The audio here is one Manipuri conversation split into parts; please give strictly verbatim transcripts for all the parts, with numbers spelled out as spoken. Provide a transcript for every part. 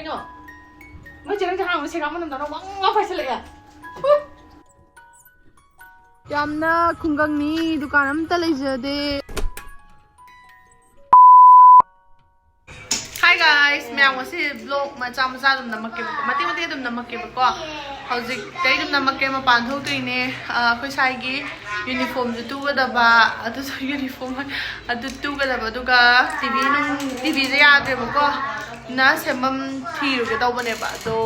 ꯀꯩꯅꯣ? ꯃꯣꯏ ꯆꯦ ꯅꯪꯁꯦ ꯍꯥꯡꯕ ꯁꯦꯒꯥ ꯃꯅꯝ ꯅꯝ ꯋꯥꯡ ꯋꯥꯡ ꯄꯥꯏꯁꯤꯜꯂꯛꯑꯦ꯫ ꯌꯥꯝꯅ ꯈꯨꯡꯒꯪꯅꯤ, ꯗꯨꯀꯥꯟ ꯑꯝꯇ ꯂꯩꯖꯗꯦ꯫ Hi guys, ꯃꯌꯥꯝ, ꯉꯁꯤ vlog ꯃꯆꯥ ꯃꯆꯥ ꯑꯗꯨꯝ ꯅꯝꯃꯛꯀꯦꯕꯀꯣ, ꯃꯇꯦꯛ ꯃꯇꯦꯛ ꯑꯗꯨꯝ ꯅꯝꯃꯛꯀꯦꯕꯀꯣ꯫ ꯍꯧꯖꯤꯛꯇꯩ ꯑꯗꯨꯝ ꯅꯝꯃꯛꯀꯦ, ꯃꯄꯥꯟ ꯊꯣꯛꯇꯣꯏꯅꯦ꯫ ꯑ, ꯑꯩꯈꯣꯏ ꯁ꯭ꯋꯥꯏꯒꯤ uniformꯁꯨ ꯇꯨꯒꯗꯕ, ꯑꯗꯨꯁꯨ uniform ꯑꯗꯨ ꯇꯨꯒꯗꯕ, ꯑꯗꯨꯒ ꯇꯤ ꯚꯤ ꯅꯨꯡ, ꯇꯤ ꯚꯤꯁꯦ ꯌꯥꯗ꯭ꯔꯦꯕꯀꯣ, ꯅ ꯁꯦꯝꯐꯝ ꯊꯤꯔꯨꯒꯦ ꯇꯧꯕꯅꯦꯕ꯫ ꯑꯗꯣ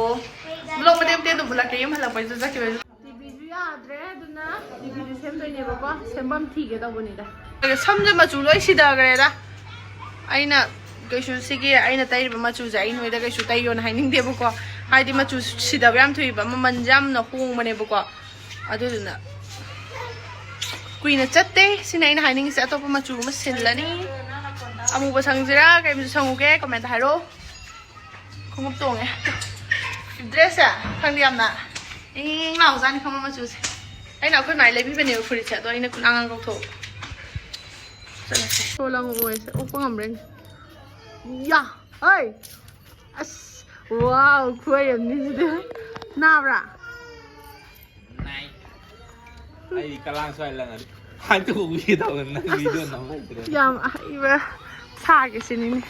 vlog ꯃꯇꯦꯛ ꯃꯇꯦꯛ ꯑꯗꯨꯝ ꯎꯠꯂꯛꯀꯦ, ꯌꯨꯝ ꯍꯜꯂꯛꯄꯩꯁꯨ ꯆꯠꯈꯤꯕꯩꯁꯨ꯫ ꯇꯤ ꯚꯤꯁꯨ ꯌꯥꯗ꯭ꯔꯦ, ꯑꯗꯨꯅ ꯇꯤ ꯚꯤꯁꯨ ꯁꯦꯝꯗꯣꯏꯅꯦꯕꯀꯣ, ꯁꯦꯝꯐꯝ ꯊꯤꯒꯦ ꯇꯧꯕꯅꯤꯗ꯫ ꯑꯗꯨꯒ ꯁꯝꯁꯦ ꯃꯆꯨ ꯂꯣꯏ ꯁꯤꯊꯈ꯭ꯔꯦꯗ꯫ ꯑꯩꯅ ꯀꯩꯁꯨ ꯁꯤꯒꯤ ꯑꯩꯅ ꯇꯩꯔꯤꯕ ꯃꯆꯨꯁꯦ ꯑꯩ ꯅꯣꯏꯗ ꯀꯩꯁꯨ ꯇꯩꯌꯣꯅ ꯍꯥꯏꯅꯤꯡꯗꯦꯕꯀꯣ, ꯍꯥꯏꯗꯤ ꯃꯆꯨ ꯁꯤꯊꯕ ꯌꯥꯝ ꯊꯨꯏꯕ, ꯃꯃꯜꯁꯦ ꯌꯥꯝꯅ ꯍꯣꯡꯕꯅꯦꯕꯀꯣ꯫ ꯑꯗꯨꯗꯨꯅ ꯀꯨꯏꯅ ꯆꯠꯇꯦ꯫ ꯁꯤꯅ ꯑꯩꯅ ꯍꯥꯏꯅꯤꯡꯉꯤꯁꯦ꯫ ꯑꯇꯣꯞꯄ ꯃꯆꯨ ꯑꯃ ꯁꯤꯜꯂꯅꯤ꯫ ꯑꯃꯨꯕ ꯁꯪꯁꯤꯔꯥ, ꯀꯩ ꯃꯆꯨ ꯁꯪꯉꯨꯒꯦ? Comment ꯍꯥꯏꯔꯛꯑꯣ꯫ ꯈꯣꯡꯎꯞ ꯇꯣꯡꯉꯦ꯫ Dressꯁꯦ ꯈꯪꯗꯦ, ꯌꯥꯝꯅ ꯏꯪ ꯏꯪ ꯂꯥꯎꯖꯥꯠꯅꯤ ꯈꯪꯕ ꯃꯆꯨꯁꯦ꯫ ꯑꯩꯅ ꯑꯩꯈꯣꯏ ꯃꯥꯏ ꯂꯩꯕꯤꯕꯅꯦꯕ ꯐꯨꯔꯤꯠꯁꯦ, ꯑꯗꯣ ꯑꯩꯅ ꯀꯨꯂꯥꯡꯒꯥꯡ ꯀꯧꯊꯣꯛ ꯆꯠꯂꯁꯦ꯫ ꯁꯣ ꯂꯪ ꯑꯣꯏꯁꯦ ꯑꯣꯛꯄ ꯉꯝꯕ꯭ꯔꯥ ꯌꯦꯡꯒꯦ꯫ ꯌꯥ! ꯍꯣꯏ! ꯑꯁ! ꯋꯥꯎ! ꯈꯨꯍꯩ ꯑꯃꯅꯤ ꯁꯤꯗꯤ꯫ ꯅꯥꯕ꯭ꯔꯥ? ꯅꯥꯏ꯫ ꯑꯩ ꯀꯂꯥꯡ ꯁ꯭ꯋꯥꯏ ꯂꯪꯉꯗꯤ ꯍꯥꯏꯗꯣꯛꯎꯒꯦ ꯇꯧꯕ ꯅꯪ video ꯅꯝꯕ ꯍꯩꯇ꯭ꯔꯦ꯫ ꯌꯥꯝ ꯑꯍꯩꯕ ꯁꯥꯒꯦ ꯁꯤꯅꯤꯅꯦ꯫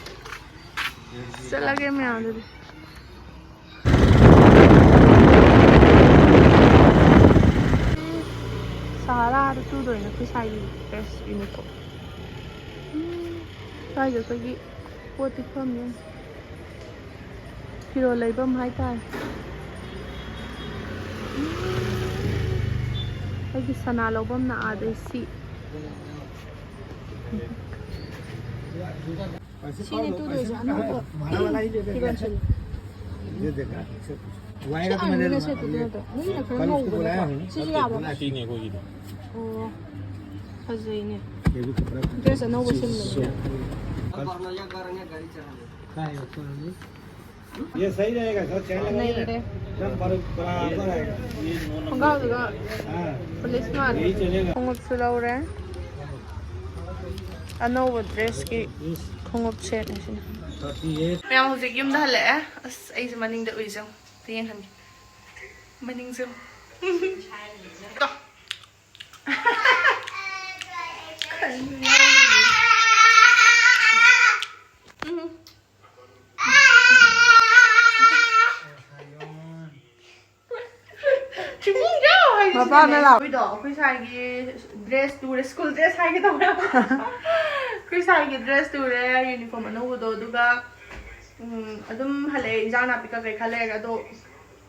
ꯆꯠꯂꯒꯦ ꯃꯌꯥꯝꯗꯨꯗꯤ꯫ ꯁꯍꯥꯔꯥꯗ ꯇꯨꯗꯣꯏꯅꯦ ꯑꯩꯈꯣꯏ ꯁ꯭ꯋꯥꯏꯒꯤ dress uniform꯫ ꯎꯝ, ꯁ꯭ꯋꯥꯏꯗ ꯑꯩꯈꯣꯏꯒꯤ ꯄꯣꯠ ꯇꯤꯛꯐꯝꯅꯦ꯫ ꯐꯤꯔꯣꯜ ꯂꯩꯐꯝ ꯍꯥꯏꯇꯥꯔꯦ꯫ ꯑꯩꯒꯤ ꯁꯅꯥ ꯂꯧꯐꯝꯅ ꯑꯥꯗꯩ ꯁꯤ꯫ ꯁꯤꯅꯦ ꯇꯨꯗꯣꯏꯁꯦ, ꯑꯅꯧꯕ ꯐꯤꯔꯣꯜ ꯁꯤꯜꯂꯦ꯫ ꯁꯤ ꯑꯥꯔꯃꯤꯅ ꯁꯦꯠꯄꯗꯨ ꯅꯠꯇ꯭ꯔꯣ? ꯅꯣꯏꯅ ꯈꯔ ꯉꯧꯕ ꯅꯠꯇ꯭ꯔꯣ? ꯁꯤꯁꯨ ꯌꯥꯕ꯭ꯔꯣ? ꯁꯤꯅꯦ ꯑꯩꯈꯣꯏꯒꯤꯗꯣ꯫ ꯑꯣ, ꯐꯖꯩꯅꯦ꯫ Dress ꯑꯅꯧꯕ ꯁꯤꯟꯕꯅꯦ꯫ ये सही रहेगा सर, चैन लगाइए ना। ꯅꯩꯔꯦ꯫ एकदम बराबर आएगा। ꯈꯣꯡꯒ꯭ꯔꯥꯎꯗꯨꯒ ꯄꯨꯂꯤꯁ ꯃꯥꯜꯂꯦ꯫ ꯈꯣꯡꯎꯞꯁꯨ ꯂꯧꯔꯦ꯫ ꯑꯅꯧꯕ dressꯀꯤ ꯈꯣꯡꯎꯞ setꯅꯤ ꯁꯤꯅ꯫ ꯃꯌꯥꯝ ꯍꯧꯖꯤꯛ ꯌꯨꯝꯗ ꯍꯜꯂꯛꯑꯦ꯫ ꯑꯁ, ꯑꯩꯁꯦ ꯃꯅꯤꯡꯗ ꯎꯏꯁꯦ ꯑꯃꯨꯛ꯫ ꯑꯝꯇ ꯌꯦꯡꯍꯟꯒꯦ꯫ ꯃꯅꯤꯡꯁꯦ ꯑꯃꯨꯛ꯫ ꯇꯣ꯫ ꯎꯝ꯫ ꯆꯤꯡꯈꯣꯡ ꯆꯥꯎ ꯍꯥꯏꯁꯤꯅꯦ꯫ ꯃꯄꯥꯝꯗ ꯂꯥꯛꯑꯣ꯫ ꯑꯩꯈꯣꯏꯗꯣ, ꯑꯩꯈꯣꯏ ꯁ꯭ꯋꯥꯏꯒꯤ dress ꯇꯨꯔꯦ, school dress ꯍꯥꯏꯒꯦ ꯇꯧꯕ꯫ ꯑꯩꯈꯣꯏ ꯁ꯭ꯋꯥꯏꯒꯤ dress ꯇꯨꯔꯦ, uniform ꯑꯅꯧꯕꯗꯣ, ꯑꯗꯨꯒ, ꯎꯝ, ꯑꯗꯨꯝ ꯍꯜꯂꯛꯑꯦ, ꯏꯟꯖꯥꯡ ꯅꯥꯄꯤ ꯀꯩꯀꯩ ꯈꯔ ꯂꯩꯔꯒ꯫ ꯑꯗꯣ,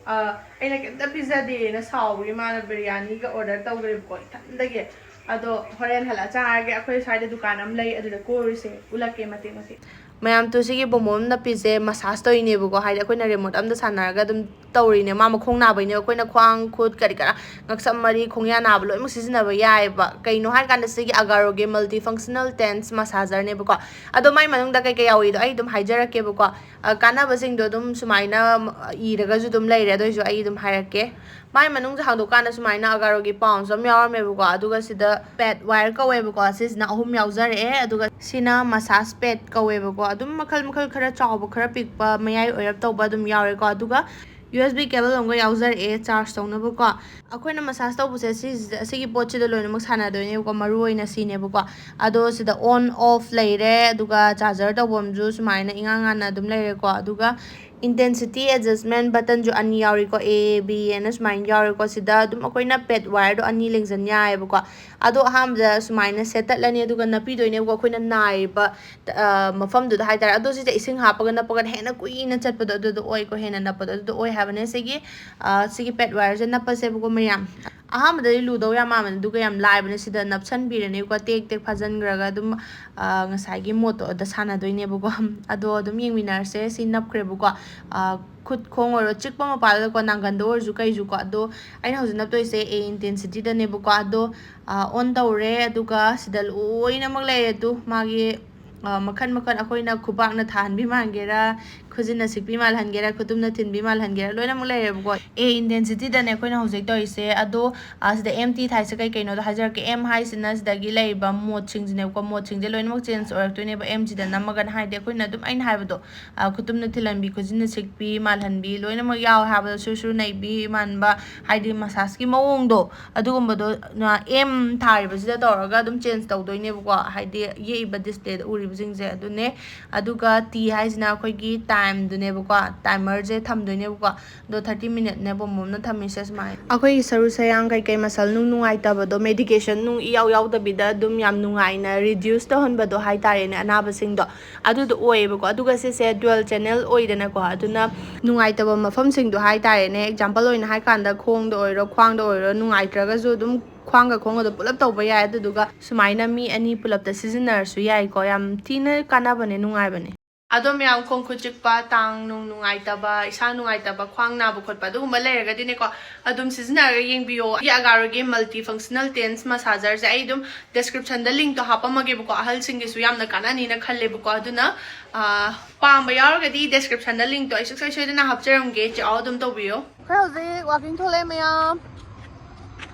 ꯑ, ꯑꯩꯅ ꯀꯩꯝꯇ ꯄꯤꯖꯗꯦꯅ ꯁꯥꯎꯕꯒꯤ ꯃꯥꯅ biryaniꯒ order ꯇꯧꯈ꯭ꯔꯦꯕꯀꯣ, ꯏꯊꯟꯗꯒꯤ꯫ ꯑꯗꯣ ꯍꯣꯔꯦꯟ ꯍꯜꯂꯛꯑ ꯆꯥꯔꯒꯦ꯫ ꯑꯩꯈꯣꯏ ꯁ꯭ꯋꯥꯏꯗ ꯗꯨꯀꯥꯟ ꯑꯃ ꯂꯩ, ꯑꯗꯨꯗ ꯀꯣꯏꯔꯨꯁꯦ, ꯎꯠꯂꯛꯀꯦ ꯃꯇꯦꯛ ꯃꯇꯦꯛ꯫ ꯃꯌꯥꯝ, ꯇꯨ ꯁꯤꯒꯤ ꯕꯣꯃꯣꯝ ꯅꯞꯄꯤꯁꯦ massage ꯇꯧꯔꯤꯅꯦꯕꯀꯣ, ꯍꯥꯏꯗꯤ ꯑꯩꯈꯣꯏꯅ remote ꯑꯝꯗ ꯁꯥꯟꯅꯔꯒ ꯑꯗꯨꯝ ꯇꯧꯔꯤꯅꯦ꯫ ꯃꯥ ꯃꯈꯣꯡ ꯅꯥꯕꯩꯅꯦ, ꯑꯩꯈꯣꯏꯅ ꯈ꯭ꯋꯥꯡ, ꯈꯨꯠ, ꯀꯔꯤ ꯀꯔꯥ, ꯉꯛꯁꯝ ꯃꯔꯤ, ꯈꯣꯡꯌꯥ ꯅꯥꯕ ꯂꯣꯏꯅꯃꯛ ꯁꯤꯖꯤꯟꯅꯕ ꯌꯥꯏꯑꯕ꯫ ꯀꯩꯅꯣ ꯍꯥꯏꯔꯀꯥꯟꯗ ꯁꯤꯒꯤ Agaroꯒꯤ multifunctional tense massagerꯅꯦꯕꯀꯣ꯫ ꯑꯗꯣ ꯃꯥꯏ ꯃꯅꯨꯡꯗ ꯀꯩꯀꯩ ꯌꯥꯎꯏꯗꯣ ꯑꯩ ꯑꯗꯨꯝ ꯍꯥꯏꯖꯔꯛꯀꯦꯕꯀꯣ꯫ ꯑ, ꯀꯥꯟꯅꯕꯁꯤꯡꯗꯣ ꯑꯗꯨꯝ ꯁꯨꯃꯥꯏꯅ, ꯏꯔꯒꯁꯨ ꯑꯗꯨꯝ ꯂꯩꯔꯦ, ꯑꯗꯨ ꯑꯣꯏꯁꯨ ꯑꯩ ꯑꯗꯨꯝ ꯍꯥꯏꯔꯛꯀꯦ꯫ ꯃꯥꯏ ꯃꯅꯨꯡꯁꯦ ꯍꯥꯡꯗꯣꯛꯀꯥꯟꯗ ꯁꯨꯃꯥꯏꯅ Agaroꯒꯤ pouch ꯑꯃ ꯌꯥꯎꯔꯝꯃꯦꯕꯀꯣ, ꯑꯗꯨꯒ ꯁꯤꯗ pad wire ꯀꯧꯋꯦꯕꯀꯣ, ꯁꯤꯁꯤꯅ ꯑꯍꯨꯝ ꯌꯥꯎꯖꯔꯛꯑꯦ, ꯑꯗꯨꯒ ꯁꯤꯅ massage pad ꯀꯧꯋꯦꯕꯀꯣ꯫ ꯑꯗꯨꯝ ꯃꯈꯜ ꯃꯈꯜ, ꯈꯔ ꯆꯥꯎꯕ, ꯈꯔ ꯄꯤꯛꯄ, ꯃꯌꯥꯏ ꯑꯣꯏꯔꯞ ꯇꯧꯕ ꯑꯗꯨꯝ ꯌꯥꯎꯔꯦꯀꯣ꯫ ꯑꯗꯨꯒ USB cable ꯑꯃꯒ ꯌꯥꯎꯖꯔꯛꯑꯦ charge ꯇꯧꯅꯕꯀꯣ꯫ ꯑꯩꯈꯣꯏꯅ massage ꯇꯧꯕꯁꯦ ꯁꯤꯁꯤꯗ, ꯑꯁꯤꯒꯤ ꯄꯣꯠꯁꯤꯗ ꯂꯣꯏꯅꯃꯛ ꯁꯥꯟꯅꯗꯣꯏꯅꯦꯕꯀꯣ, ꯃꯔꯨ ꯑꯣꯏꯅ ꯁꯤꯅꯦꯕꯀꯣ꯫ ꯑꯗꯣ ꯁꯤꯗ on off ꯂꯩꯔꯦ, ꯑꯗꯨꯒ charger ꯇꯧꯐꯝꯁꯨ ꯁꯨꯃꯥꯏꯅ ꯏꯉꯥꯡ ꯉꯥꯟꯅ ꯑꯗꯨꯝ ꯂꯩꯔꯦꯀꯣ꯫ ꯑꯗꯨꯒ intensity adjustment buttonꯁꯨ ꯑꯅꯤ ꯌꯥꯎꯔꯤꯀꯣ, A, B ꯑꯅ ꯁꯨꯃꯥꯏꯅ ꯌꯥꯎꯔꯤꯀꯣ꯫ ꯁꯤꯗ ꯑꯗꯨꯝ ꯑꯩꯈꯣꯏꯅ pad wireꯗꯣ ꯑꯅꯤ ꯂꯦꯡꯖꯟ ꯌꯥꯏꯑꯕꯀꯣ꯫ ꯑꯗꯣ ꯑꯍꯥꯟꯕꯗ ꯁꯨꯃꯥꯏꯅ ꯁꯦꯠꯇꯠꯂꯅꯤ, ꯑꯗꯨꯒ ꯅꯞꯄꯤꯗꯣꯏꯅꯦꯕꯀꯣ ꯑꯩꯈꯣꯏꯅ ꯅꯥꯔꯤꯕ, ꯑ, ꯃꯐꯝꯗꯨꯗ ꯍꯥꯏꯇꯥꯔꯦ꯫ ꯑꯗꯣ ꯁꯤꯁꯦ ꯏꯁꯤꯡ ꯍꯥꯞꯄꯒ ꯅꯞꯄꯒꯅ ꯍꯦꯟꯅ ꯀꯨꯏꯅ ꯆꯠꯄꯗꯣ ꯑꯗꯨꯗꯣ ꯑꯣꯏꯀꯣ, ꯍꯦꯟꯅ ꯅꯞꯄꯗꯣ ꯑꯗꯨꯗꯣ ꯑꯣꯏ ꯍꯥꯏꯕꯅꯦ꯫ ꯁꯤꯒꯤ, ꯑ, ꯁꯤꯒꯤ pad wireꯁꯦ ꯅꯞꯄꯁꯦꯕꯀꯣ ꯃꯌꯥꯝ꯫ ꯑꯍꯥꯟꯕꯗꯗꯤ ꯂꯨꯗꯧ ꯌꯥꯝ ꯃꯥꯟꯕꯅꯦ, ꯑꯗꯨꯒ ꯌꯥꯝ ꯂꯥꯏꯕꯅꯦ꯫ ꯁꯤꯗ ꯅꯞꯁꯟꯕꯤꯔꯅꯤꯀꯣ, ꯇꯦꯛ ꯇꯦꯛ ꯐꯥꯖꯟꯈ꯭ꯔꯒ ꯑꯗꯨꯝ, ꯑ, ꯉꯁꯥꯏꯒꯤ ꯃꯣꯠꯇꯣ ꯑꯗ ꯁꯥꯟꯅꯗꯣꯏꯅꯦꯕꯀꯣ꯫ ꯑꯗꯣ ꯑꯗꯨꯝ ꯌꯦꯡꯃꯤꯟꯅꯔꯁꯦ꯫ ꯁꯤ ꯅꯞꯈ꯭ꯔꯦꯕꯀꯣ꯫ ꯑ, ꯈꯨꯠ ꯈꯣꯡ ꯑꯣꯏꯔꯣ, ꯆꯤꯛꯄ ꯃꯄꯥꯗꯀꯣ, ꯅꯥꯡꯒꯟꯗ ꯑꯣꯏꯔꯁꯨ ꯀꯩꯁꯨꯀꯣ꯫ ꯑꯗꯣ ꯑꯩꯅ ꯍꯧꯖꯤꯛ ꯅꯞꯇꯣꯏꯁꯦ A intensityꯗꯅꯦꯕꯀꯣ꯫ ꯑꯗꯣ, ꯑ, on ꯇꯧꯔꯦ, ꯑꯗꯨꯒ ꯁꯤꯗ ꯂꯣꯏꯅꯃꯛ ꯂꯩꯔꯦ꯫ ꯑꯗꯨ ꯃꯥꯒꯤ ꯑ, ꯃꯈꯟ ꯃꯈꯟ, ꯑꯩꯈꯣꯏꯅ ꯈꯨꯕꯥꯛꯅ ꯊꯥꯍꯟꯕꯤ ꯃꯥꯟꯒꯦꯔꯥ, ꯈꯨꯖꯤꯟꯅ ꯁꯤꯛꯄꯤ ꯃꯥꯜꯍꯟꯒꯦꯔꯥ, ꯈꯨꯇꯨꯝꯅ ꯊꯤꯟꯕꯤ ꯃꯥꯜꯍꯟꯒꯦꯔꯥ, ꯂꯣꯏꯅꯃꯛ ꯂꯩꯔꯦꯕꯀꯣ꯫ A intensityꯗꯅꯦ ꯑꯩꯈꯣꯏꯅ ꯍꯧꯖꯤꯛ ꯇꯧꯔꯤꯁꯦ꯫ ꯑꯗꯣ, ꯑ, ꯁꯤꯗ M T ꯊꯥꯏꯁꯦ ꯀꯩ ꯀꯩꯅꯣꯗꯣ ꯍꯥꯏꯖꯔꯛꯀꯦ꯫ M ꯍꯥꯏꯁꯤꯅ ꯁꯤꯗꯒꯤ ꯂꯩꯔꯤꯕ modeꯁꯤꯡꯁꯤꯅꯦꯕꯀꯣ꯫ Modeꯁꯤꯡꯁꯦ ꯂꯣꯏꯅꯃꯛ change ꯑꯣꯏꯔꯛꯇꯣꯏꯅꯦꯕ Mꯁꯤꯗ ꯅꯝꯃꯒꯅ, ꯍꯥꯏꯗꯤ ꯑꯩꯈꯣꯏꯅ ꯑꯗꯨꯝ, ꯑꯩꯅ ꯍꯥꯏꯕꯗꯣ, ꯑ, ꯈꯨꯇꯨꯝꯅ ꯊꯤꯜꯍꯟꯕꯤ, ꯈꯨꯖꯤꯟꯅ ꯁꯤꯛꯄꯤ, ꯃꯥꯜꯍꯟꯕꯤ, ꯂꯣꯏꯅꯃꯛ ꯌꯥꯎꯋꯦ ꯍꯥꯏꯕꯗꯣ, ꯁꯨꯔ ꯁꯨꯔ ꯅꯩꯕꯤ ꯃꯥꯟꯕ, ꯍꯥꯏꯗꯤ massage ꯀꯤ ꯃꯑꯣꯡꯗꯣ, ꯑꯗꯨꯒꯨꯝꯕꯗꯣ, ꯑ, M ꯊꯥꯔꯤꯕꯁꯤꯗ ꯇꯧꯔꯒ ꯑꯗꯨꯝ change ꯇꯧꯗꯣꯏꯅꯦꯕꯀꯣ꯫ ꯍꯥꯏꯗꯤ ꯌꯦꯛꯏꯕ displayꯗ ꯎꯔꯤꯕꯁꯤꯡꯁꯦ ꯑꯗꯨꯅꯦ꯫ ꯑꯗꯨꯒ T ꯍꯥꯏꯁꯤꯅ ꯑꯩꯈꯣꯏꯒꯤ timeꯗꯨꯅꯦꯕꯀꯣ, timerꯁꯦ ꯊꯝꯗꯣꯏꯅꯦꯕꯀꯣ꯫ ꯑꯗꯣ thirty minuteꯅꯦ ꯕꯣꯝꯕꯣꯝꯅ ꯊꯝꯃꯤꯁꯦ ꯁꯨꯃꯥꯏꯅ꯫ ꯑꯩꯈꯣꯏꯒꯤ ꯁꯔꯨ ꯁꯌꯥꯡ ꯀꯩꯀꯩ muscle ꯅꯨꯡ ꯅꯨꯡꯉꯥꯏꯇꯕꯗꯣ, medication ꯅꯨꯡ ꯏꯌꯥꯎ ꯌꯥꯎꯗꯕꯤꯗ ꯑꯗꯨꯝ ꯌꯥꯝ ꯅꯨꯡꯉꯥꯏꯅ reduce ꯇꯧꯍꯟꯕꯗꯣ ꯍꯥꯏꯇꯥꯔꯦꯅꯦ, ꯑꯅꯥꯕꯁꯤꯡꯗꯣ꯫ ꯑꯗꯨꯗꯣ ꯑꯣꯏꯌꯦꯕꯀꯣ꯫ ꯑꯗꯨꯒ ꯁꯤꯁꯦ dual channel ꯑꯣꯏꯗꯅꯀꯣ, ꯑꯗꯨꯅ ꯅꯨꯡꯉꯥꯏꯇꯕ ꯃꯐꯝꯁꯤꯡꯗꯣ ꯍꯥꯏꯇꯥꯔꯦꯅꯦ, example ꯑꯣꯏꯅ ꯍꯥꯏꯀꯥꯟꯗ ꯈꯣꯡꯗ ꯑꯣꯏꯔꯣ, ꯈ꯭ꯋꯥꯡꯗ ꯑꯣꯏꯔꯣ, ꯅꯨꯡꯉꯥꯏꯇ꯭ꯔꯒꯁꯨ ꯑꯗꯨꯝ ꯈ꯭ꯋꯥꯡꯒ ꯈꯣꯡꯒꯗꯣ ꯄꯨꯂꯞ ꯇꯧꯕ ꯌꯥꯏ꯫ ꯑꯗꯨꯗꯨꯒ ꯁꯨꯃꯥꯏꯅ ꯃꯤ ꯑꯅꯤ ꯄꯨꯂꯞꯇ ꯁꯤꯖꯤꯟꯅꯔꯁꯨ ꯌꯥꯏꯀꯣ꯫ ꯌꯥꯝ ꯊꯤꯅ ꯀꯥꯟꯅꯕꯅꯦ, ꯅꯨꯡꯉꯥꯏꯕꯅꯦ꯫ ꯑꯗꯣ ꯃꯌꯥꯝ, ꯈꯣꯡ ꯈꯨꯠ ꯆꯤꯛꯄ, ꯇꯥꯡ ꯅꯨꯡ ꯅꯨꯡꯉꯥꯏꯇꯕ, ꯏꯁꯥ ꯅꯨꯡꯉꯥꯏꯇꯕ, ꯈ꯭ꯋꯥꯡ ꯅꯥꯕ ꯈꯣꯠꯄ ꯑꯗꯨꯒꯨꯝꯕ ꯂꯩꯔꯒꯗꯤꯅꯦꯀꯣ, ꯑꯗꯨꯝ ꯁꯤꯖꯤꯟꯅꯔꯒ ꯌꯦꯡꯕꯤꯌꯣ꯫ ꯑꯩꯒꯤ ꯑꯒꯥꯔꯣꯒꯤ multifunctional tense massagerꯁꯦ ꯑꯩ ꯑꯗꯨꯝ descriptionꯗ linkꯇꯣ ꯍꯥꯞꯄꯝꯃꯒꯦꯕꯀꯣ꯫ ꯑꯍꯜꯁꯤꯡꯒꯤꯁꯨ ꯌꯥꯝꯅ ꯀꯥꯟꯅꯅꯤꯅ ꯈꯜꯂꯦꯕꯀꯣ꯫ ꯑꯗꯨꯅ, ꯑ, ꯄꯥꯝꯕ ꯌꯥꯎꯔꯒꯗꯤ descriptionꯗ linkꯇꯣ ꯑꯩ ꯁꯨꯡꯁꯣꯏ ꯁꯣꯏꯗꯅ ꯍꯥꯞꯆꯔꯝꯒꯦ꯫ Check out ꯑꯗꯨꯝ ꯇꯧꯕꯤꯌꯣ꯫ ꯑꯩꯈꯣꯏ ꯍꯧꯖꯤꯛ walking ꯊꯣꯛꯂꯛꯑꯦ ꯃꯌꯥꯝ꯫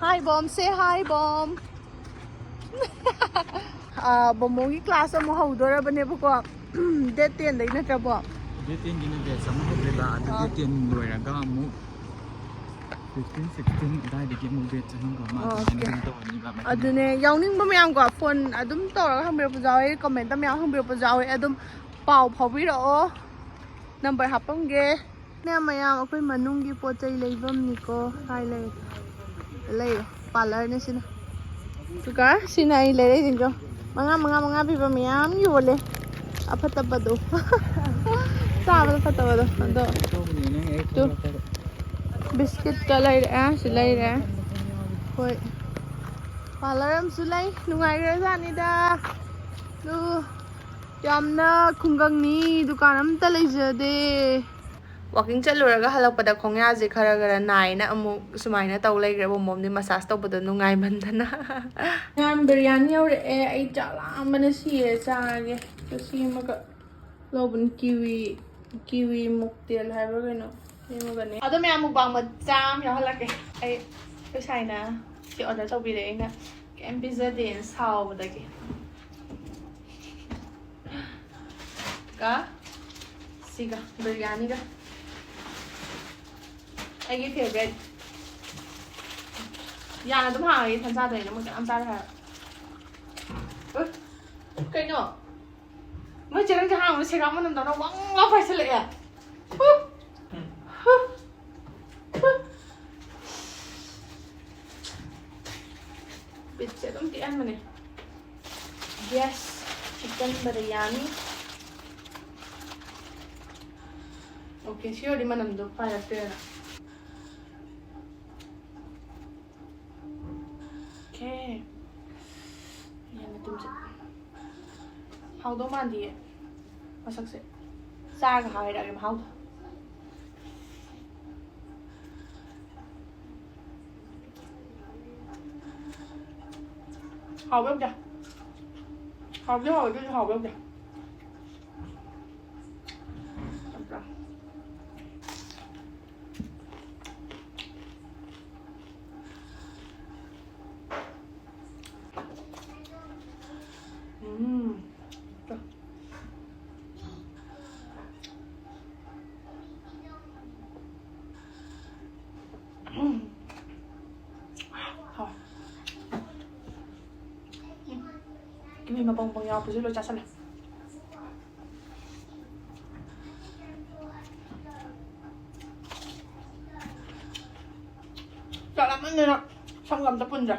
Hi bomb, say hi bomb. ꯑ, ꯕꯣꯝꯕꯣꯝꯒꯤ class ꯑꯃꯨꯛ ꯍꯧꯗꯣꯔꯕꯅꯦꯕꯀꯣ꯫ Date tenꯗꯩ ꯅꯠꯇ꯭ꯔꯕꯣ? Date tenꯒꯤꯅ batch ꯑꯃ ꯍꯧꯗꯣꯏꯕ, ꯑꯗꯨ ꯑꯥ꯫ Date ten ꯂꯣꯏꯔꯒ ꯑꯃꯨꯛ fifteen, sixteen ꯑꯗꯥꯏꯗꯒꯤ ꯑꯃꯨꯛ batch ꯑꯃꯒ ꯑꯃ ꯑꯣ, ꯑꯗꯨꯃꯥꯏꯅ okay꯫ ꯑꯗꯨꯝ ꯇꯧꯔꯅꯤꯕ ꯃꯊꯪ꯫ ꯑꯗꯨꯅꯦ, ꯌꯥꯎꯅꯤꯡꯕ ꯃꯌꯥꯝꯀꯣ, phone ꯑꯗꯨꯝ ꯇꯧꯔꯒ ꯍꯪꯕꯤꯔꯛꯄꯁꯨ ꯌꯥꯎꯋꯦ, commentꯇ ꯃꯌꯥꯝ ꯍꯪꯕꯤꯔꯛꯄꯁꯨ ꯌꯥꯎꯋꯦ꯫ ꯑꯗꯨꯝ ꯄꯥꯎ ꯐꯥꯎꯕꯤꯔꯛꯑꯣ, number ꯍꯥꯞꯄꯝꯒꯦ꯫ ꯅꯦ ꯃꯌꯥꯝ, ꯑꯩꯈꯣꯏ ꯃꯅꯨꯡꯒꯤ ꯄꯣꯠ ꯆꯩ ꯂꯩꯐꯝꯅꯤꯀꯣ꯫ ꯀꯥꯏ ꯂꯩ? ꯂꯩꯔꯦ, parlourꯅꯦ ꯁꯤꯅ꯫ ꯑꯗꯨꯒ ꯁꯤꯅ ꯑꯩ ꯂꯩꯔꯛꯏꯁꯤꯡꯗꯣ꯫ ꯃꯉꯥ, ꯃꯉꯥ, ꯃꯉꯥ ꯄꯤꯕ ꯃꯌꯥꯝ ꯌꯣꯜꯂꯦ꯫ ꯑꯐꯠꯇꯕꯗꯣ꯫ ꯆꯥꯕꯗ ꯐꯠꯇꯕꯗꯣ꯫ ꯑꯗꯣ ꯇꯨ꯫ Biscuitꯀ ꯂꯩꯔꯛꯑꯦ, ꯁꯤ ꯂꯩꯔꯦ꯫ ꯍꯣꯏ꯫ Parlour ꯑꯃꯁꯨ ꯂꯩ꯫ ꯅꯨꯡꯉꯥꯏꯈ꯭ꯔꯖꯥꯠꯅꯤꯗ꯫ ꯑꯗꯨ ꯌꯥꯝꯅ ꯈꯨꯡꯒꯪꯅꯤ, ꯗꯨꯀꯥꯟ ꯑꯝꯇ ꯂꯩꯖꯗꯦ꯫ ꯋꯥꯀꯤꯡ ꯆꯠꯂꯨꯔꯒ ꯍꯜꯂꯛꯄꯗ ꯈꯣꯡꯌꯥꯁꯦ ꯈꯔ ꯈꯔ ꯅꯥꯏꯅ ꯑꯃꯨꯛ ꯁꯨꯃꯥꯏꯅ ꯇꯧ ꯂꯩꯈ꯭ꯔꯦ꯫ ꯕꯣꯝꯕꯣꯝꯗꯤ ꯃꯁꯥꯁ ꯇꯧꯕꯗꯣ ꯅꯨꯡꯉꯥꯏꯃꯟꯗꯅ꯫ ꯃꯌꯥꯝ, ꯕꯤꯔꯌꯥꯅꯤ ꯌꯧꯔꯛꯑꯦ꯫ ꯑꯩ ꯆꯥꯛ ꯂꯥꯝꯕꯅ ꯁꯤꯔꯦ꯫ ꯆꯥꯔꯒꯦ꯫ ꯁꯤ ꯑꯃꯒ ꯂꯧꯕꯅꯤ꯫ ꯀꯤꯋꯤ, ꯀꯤꯋꯤ ꯃꯣꯛꯇꯦꯜ ꯍꯥꯏꯕ꯭ꯔꯥ ꯀꯩꯅꯣ? ꯁꯤ ꯑꯃꯒꯅꯦ꯫ ꯑꯗꯣ ꯃꯌꯥꯝ, ꯃꯨꯛꯕꯥꯡ ꯃꯆꯥ ꯑꯃ ꯌꯥꯎꯍꯜꯂꯛꯀꯦ꯫ ꯑꯩ, ꯑꯩꯈꯣꯏ ꯁꯥꯏꯅ ꯁꯤ ꯑꯣꯔꯗꯔ ꯇꯧꯕꯤꯔꯛꯑꯦ, ꯑꯩꯅ ꯀꯩꯝ ꯄꯤꯖꯗꯦꯅ ꯁꯥꯎꯕꯗꯒꯤ꯫ ꯀ ꯁꯤꯒ, ꯕꯤꯔꯌꯥꯅꯤꯒ꯫ ꯑꯩꯒꯤ ꯐꯦꯕꯔꯦꯠ꯫ ꯌꯥꯅ ꯑꯗꯨꯝ ꯍꯥꯡꯉꯒꯦ, ꯏꯊꯟ ꯆꯥꯗꯣꯏꯅꯦ, ꯃꯣꯏ ꯀꯅꯥꯝ ꯆꯥꯔꯣꯏ ꯍꯥꯏꯕ꯫ ꯎꯏ, ꯀꯩꯅꯣ? ꯃꯣꯏ ꯆꯦꯔꯪꯁꯦ ꯍꯥꯡꯕꯗ ꯁꯦꯒꯥꯛ ꯃꯅꯝꯗꯧꯅ ꯋꯪ ꯂꯥꯎ ꯄꯥꯏꯁꯤꯜꯂꯛꯑꯦ꯫ ꯍꯨ! ꯍꯨ! ꯍꯨ! ꯕꯤꯠꯁꯦ ꯑꯗꯨꯝ ꯇꯦꯛꯍꯟꯕꯅꯦ꯫ Yes, chicken biryani. Okay, ꯁꯤ ꯑꯣꯏꯔꯗꯤ ꯃꯅꯝꯗꯣ ꯄꯥꯏꯔꯛꯇ꯭ꯔꯦꯅ꯫ Okay. ꯌꯥꯝꯅ ꯇꯨꯝꯖ-, ꯍꯥꯎꯗꯧ ꯃꯥꯟꯗꯤꯌꯦ ꯃꯁꯛꯁꯦ꯫ ꯆꯥꯔꯒ ꯍꯥꯏꯔꯛꯑꯒꯦ ꯃꯍꯥꯎꯗꯣ꯫ ꯍꯥꯎꯕ ꯌꯧꯗꯦ꯫ ꯍꯥꯎꯗꯤ ꯍꯥꯎꯋꯦ, ꯑꯗꯨꯁꯨ ꯍꯥꯎꯕ ꯌꯧꯗꯦ꯫ ꯆꯝꯄ꯭ꯔꯥ꯫ ꯎꯝ꯫ ꯎꯝ꯫ ꯍꯥꯎꯋꯦ꯫ ꯎꯝ꯫ ꯀꯤꯋꯤ ꯃꯄꯪ ꯃꯄꯪ ꯌꯥꯎꯔꯛꯄꯁꯨ ꯂꯣꯏ ꯆꯥꯁꯜꯂꯦ꯫ ꯆꯥꯛ ꯂꯥꯝꯃꯟꯗꯅ ꯁꯝꯒ ꯑꯝꯇ ꯄꯨꯟꯗ꯭ꯔꯦ꯫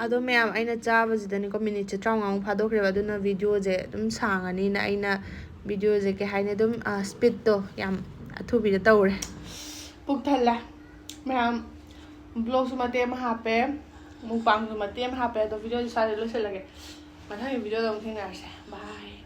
ꯑꯗꯣ ꯃꯌꯥꯝ, ꯑꯩꯅ ꯆꯥꯕꯁꯤꯗꯅꯤꯀꯣ, ꯃꯤꯅꯤꯠꯁꯦ ꯇꯔꯥꯃꯉꯥꯃꯨꯛ ꯐꯥꯗꯣꯛꯈ꯭ꯔꯦꯕ, ꯑꯗꯨꯅ ꯚꯤꯗꯤꯑꯣꯁꯦ ꯑꯗꯨꯝ ꯁꯥꯡꯉꯅꯤꯅ ꯑꯩꯅ ꯚꯤꯗꯤꯑꯣꯁꯦ, ꯀꯩ ꯍꯥꯏꯅꯤ, ꯑꯗꯨꯝ, ꯑ, ꯁ꯭ꯄꯤꯠꯇꯣ ꯌꯥꯝ ꯑꯊꯨꯕꯤꯗ ꯇꯧꯔꯦ꯫ ꯄꯨꯛ ꯊꯜꯂꯦ ꯃꯌꯥꯝ, ꯕ꯭ꯂꯣꯒꯁꯨ ꯃꯇꯦꯛ ꯑꯃ ꯍꯥꯞꯄꯦ꯫ ꯃꯨꯛꯕꯥꯡꯁꯨ ꯃꯇꯦꯛ ꯑꯃ ꯍꯥꯞꯄꯦ꯫ ꯑꯗꯣ ꯚꯤꯗꯤꯑꯣꯁꯦ ꯁ꯭ꯋꯥꯏꯗ ꯂꯣꯏꯁꯤꯜꯂꯒꯦ꯫ ꯃꯊꯪꯒꯤ ꯚꯤꯗꯤꯑꯣꯗ ꯑꯃꯨꯛ ꯊꯦꯡꯅꯔꯁꯦ꯫ ꯕꯥꯏ꯫